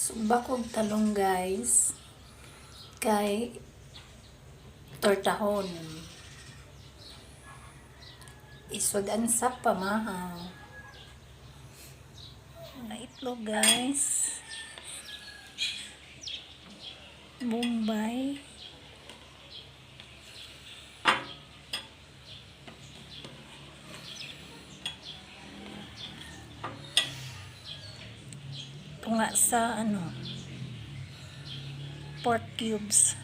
Sugba kog talong, guys. Kay tortahon. Isod-an sa pamahaw. Mga itlog, guys. Bombay. Tunga sa ano, pork cubes.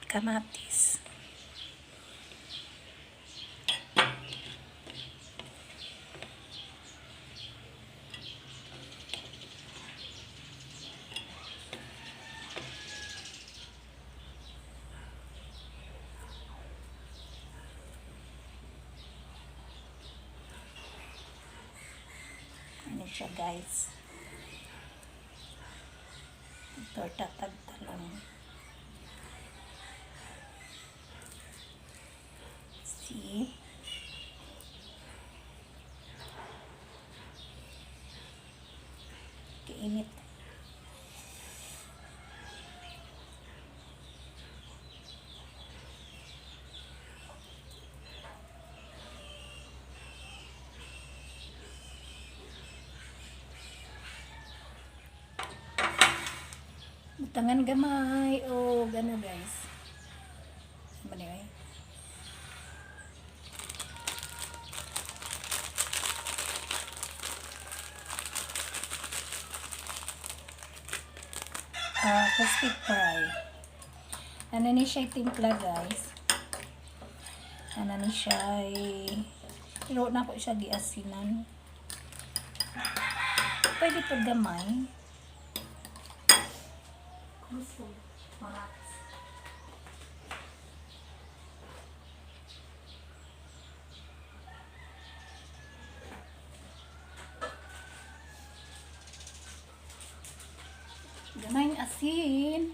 Kamatis. Ano siya, guys? Torta tag talong. See? Kainit. Butangan gamay o gano, guys. Ano ba? Ah, crispy fry. Ano ni siya timpla, guys? Ano ni siya ay pero na ko siya giasinan. Pwede pa gamay. Kusog. Marats. Gamay asin.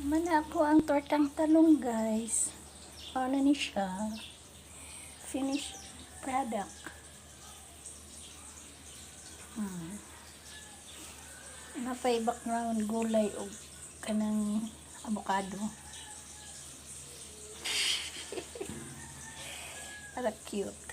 Mana ako ang tortang talong, guys. Ano ni siya? Finished product. Napay background gulay og kanang avocado. Para cute.